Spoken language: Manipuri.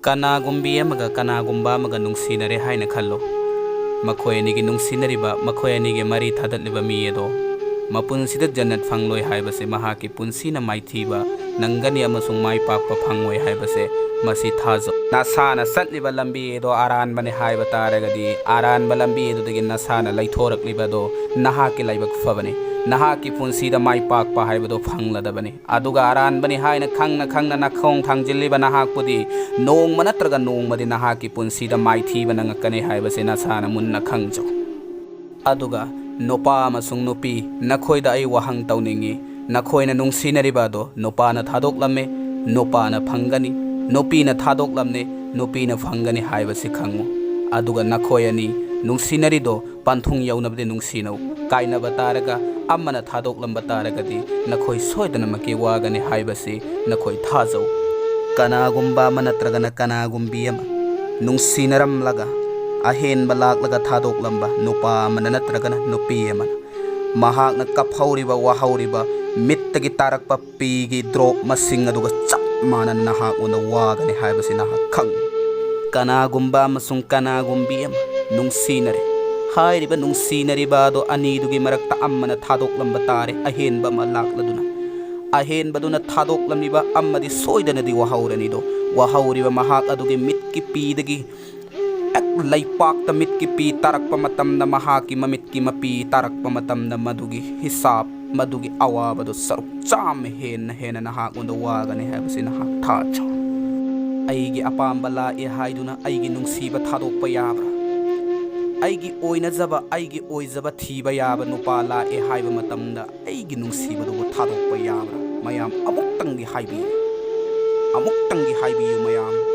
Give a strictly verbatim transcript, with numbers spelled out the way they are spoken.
ꯀꯅꯥꯒꯨꯝꯕꯤ ꯑꯃꯒ ꯀꯅꯥꯒꯨꯝꯕ ꯑꯃꯒ ꯅꯨꯡꯁꯤꯅꯔꯦ ꯍꯥꯏꯅ ꯈꯜꯂꯣ꯫ ꯃꯈꯣꯏ ꯑꯅꯤꯒꯤ ꯅꯨꯡꯁꯤꯅꯔꯤꯕ, ꯃꯈꯣꯏ ꯑꯅꯤꯒꯤ ꯃꯔꯤ ꯊꯥꯗꯠꯂꯤꯕ ꯃꯤ ꯑꯗꯣ ꯃꯄꯨꯟꯁꯤꯗ ꯖꯟꯅꯠ ꯐꯪꯂꯣꯏ ꯍꯥꯏꯕꯁꯦ, ꯃꯍꯥꯛꯀꯤ ꯄꯨꯟꯁꯤꯅ ꯃꯥꯏꯊꯤꯕ ꯅꯪꯒꯅꯤ ꯑꯃꯁꯨꯡ ꯃꯥꯏ ꯄꯥꯛꯄ ꯐꯪꯂꯣꯏ ꯍꯥꯏꯕꯁꯦ ꯃꯁꯤ ꯊꯥꯖꯧ꯫ ꯅꯁꯥꯅ ꯆꯠꯂꯤꯕ ꯂꯝꯕꯤ ꯑꯗꯣ ꯑꯔꯥꯟꯕꯅꯤ ꯍꯥꯏꯕ ꯇꯥꯔꯒꯗꯤ, ꯑꯔꯥꯟꯕ ꯂꯝꯕꯤ ꯑꯗꯨꯗꯒꯤ ꯅꯁꯥꯅ ꯂꯩꯊꯣꯔꯛꯂꯤꯕ ꯑꯗꯣ ꯅꯍꯥꯛꯀꯤ ꯂꯥꯏꯕꯛ ꯐꯕꯅꯤ꯫ ꯅꯍꯥꯛꯀꯤ ꯄꯨꯟꯁꯤꯗ ꯃꯥꯏ ꯄꯥꯛꯄ ꯍꯥꯏꯕꯗꯣ ꯐꯪꯂꯗꯕꯅꯤ꯫ ꯑꯗꯨꯒ ꯑꯔꯥꯟꯕꯅꯤ ꯍꯥꯏꯅ ꯈꯪꯅ ꯈꯪꯅ ꯅꯈꯣꯡ ꯊꯥꯡꯖꯤꯜꯂꯤꯕ ꯅꯍꯥꯛꯄꯨꯗꯤ ꯅꯣꯡꯃ ꯅꯠꯇ꯭ꯔꯒ ꯅꯣꯡꯃꯗꯤ ꯅꯍꯥꯛꯀꯤ ꯄꯨꯟꯁꯤꯗ ꯃꯥꯏꯊꯤꯕ ꯅꯪꯉꯛꯀꯅꯤ ꯍꯥꯏꯕꯁꯤ ꯅꯁꯥꯅ ꯃꯨꯟꯅ ꯈꯪꯖꯧ꯫ ꯑꯗꯨꯒ ꯅꯨꯄꯥ ꯑꯃꯁꯨꯡ ꯅꯨꯄꯤ, ꯅꯈꯣꯏꯗ ꯑꯩ ꯋꯥꯍꯪ ꯇꯧꯅꯤꯡꯏ꯫ ꯅꯈꯣꯏꯅ ꯅꯨꯡꯁꯤꯅꯔꯤꯕ ꯑꯗꯣ ꯅꯨꯄꯥꯅ ꯊꯥꯗꯣꯛꯂꯝꯃꯦ, ꯅꯨꯄꯥꯅ ꯐꯪꯒꯅꯤ, ꯅꯨꯄꯤꯅ ꯊꯥꯗꯣꯛꯂꯝꯃꯦ, ꯅꯨꯄꯤꯅ ꯐꯪꯒꯅꯤ ꯍꯥꯏꯕꯁꯤ ꯈꯪꯉꯨ꯫ ꯑꯗꯨꯒ ꯅꯈꯣꯏ ꯑꯅꯤ ꯅꯨꯡꯁꯤꯅꯔꯤꯗꯣ ꯄꯟꯊꯨꯡ ꯌꯧꯅꯕꯗꯤ ꯅꯨꯡꯁꯤꯅꯧ꯫ ꯀꯥꯏꯅꯕ ꯇꯥꯔꯒ, ꯑꯃꯅ ꯊꯥꯗꯣꯛꯂꯝꯕ ꯇꯥꯔꯒꯗꯤ ꯅꯈꯣꯏ ꯁꯣꯏꯗꯅꯃꯛꯀꯤ ꯋꯥꯒꯅꯤ ꯍꯥꯏꯕꯁꯤ ꯅꯈꯣꯏ ꯊꯥꯖꯧ꯫ ꯀꯅꯥꯒꯨꯝꯕ ꯑꯃ ꯅꯠꯇ꯭ꯔꯒꯅ ꯀꯅꯥꯒꯨꯝꯕꯤ ꯑꯃ ꯅꯨꯡꯁꯤꯅꯔꯝꯂꯒ ꯑꯍꯦꯟꯕ ꯂꯥꯛꯂꯒ ꯊꯥꯗꯣꯛꯂꯝꯕ ꯅꯨꯄꯥ ꯑꯃꯅ ꯅꯠꯇ꯭ꯔꯒꯅ ꯅꯨꯄꯤ ꯑꯃꯅ ꯃꯍꯥꯛꯅ ꯀꯞꯍꯧꯔꯤꯕ, ꯋꯥꯍꯧꯔꯤꯕ, ꯃꯤꯠꯇꯒꯤ ꯇꯥꯔꯛꯄ ꯄꯤꯒꯤ ꯗ꯭ꯔꯣꯞ ꯃꯁꯤꯡ ꯑꯗꯨꯒ ꯆꯞ ꯃꯥꯟꯅꯅ ꯅꯍꯥꯛꯉꯣꯟꯗ ꯋꯥꯒꯅꯤ ꯍꯥꯏꯕꯁꯤ ꯅꯍꯥꯛ ꯈꯪꯉꯤ꯫ ꯀꯅꯥꯒꯨꯝꯕ ꯑꯃꯁꯨꯡ ꯀꯅꯥꯒꯨꯝꯕꯤ ꯑꯃ ꯅꯨꯡꯁꯤꯅꯔꯦ꯫ ꯍꯥꯏꯔꯤꯕ ꯅꯨꯡꯁꯤꯅꯔꯤꯕ ꯑꯗꯣ ꯑꯅꯤꯗꯨꯒꯤ ꯃꯔꯛꯇ ꯑꯃꯅ ꯊꯥꯗꯣꯛꯂꯝꯕ ꯇꯥꯔꯦ, ꯑꯍꯦꯟꯕ ꯑꯃ ꯂꯥꯛꯂꯗꯨꯅ꯫ ꯑꯍꯦꯟꯕꯗꯨꯅ ꯊꯥꯗꯣꯛꯂꯝꯂꯤꯕ ꯑꯃꯗꯤ ꯁꯣꯏꯗꯅꯗꯤ ꯋꯥꯍꯧꯔꯅꯤꯗꯣ꯫ ꯋꯥꯍꯧꯔꯤꯕ ꯃꯍꯥꯛ ꯑꯗꯨꯒꯤ ꯃꯤꯠꯀꯤ ꯄꯤꯗꯒꯤ ꯍꯦꯛ ꯂꯩꯄꯥꯛꯇ ꯃꯤꯠꯀꯤ ꯄꯤ ꯇꯥꯔꯛꯄ ꯃꯇꯝꯗ, ꯃꯍꯥꯛꯀꯤ ꯃꯃꯤꯠꯀꯤ ꯃꯄꯤ ꯇꯥꯔꯛꯄ ꯃꯇꯝꯗ, ꯃꯗꯨꯒꯤ ꯍꯤꯁꯥꯞ, ꯃꯗꯨꯒꯤ ꯑꯋꯥꯕꯗꯨ ꯁꯔꯨꯛ ꯆꯥꯝꯃ ꯍꯦꯟꯅ ꯍꯦꯟꯅ ꯅꯍꯥꯛꯉꯣꯟꯗ ꯋꯥꯒꯅꯤ ꯍꯥꯏꯕꯁꯤ ꯅꯍꯥꯛ ꯊꯥꯖꯧ꯫ ꯑꯩꯒꯤ ꯑꯄꯥꯝꯕ ꯂꯥꯛꯑꯦ ꯍꯥꯏꯗꯨꯅ ꯑꯩꯒꯤ ꯅꯨꯡꯁꯤꯕ ꯊꯥꯗꯣꯛꯄ ꯌꯥꯕ꯭ꯔꯥ? ꯑꯩꯒꯤ ꯑꯣꯏꯅꯖꯕ, ꯑꯩꯒꯤ ꯑꯣꯏꯖꯕ ꯊꯤꯕ ꯌꯥꯕ ꯅꯨꯄꯥ ꯂꯥꯛꯑꯦ ꯍꯥꯏꯕ ꯃꯇꯝꯗ ꯑꯩꯒꯤ ꯅꯨꯡꯁꯤꯕꯗꯨꯕꯨ ꯊꯥꯗꯣꯛꯄ ꯌꯥꯕ꯭ꯔꯥ? ꯃꯌꯥꯝ ꯑꯃꯨꯛꯇꯪꯗꯤ ꯍꯥꯏꯕꯤꯌꯨ, ꯑꯃꯨꯛꯇꯪꯗꯤ ꯍꯥꯏꯕꯤꯌꯨ ꯃꯌꯥꯝ꯫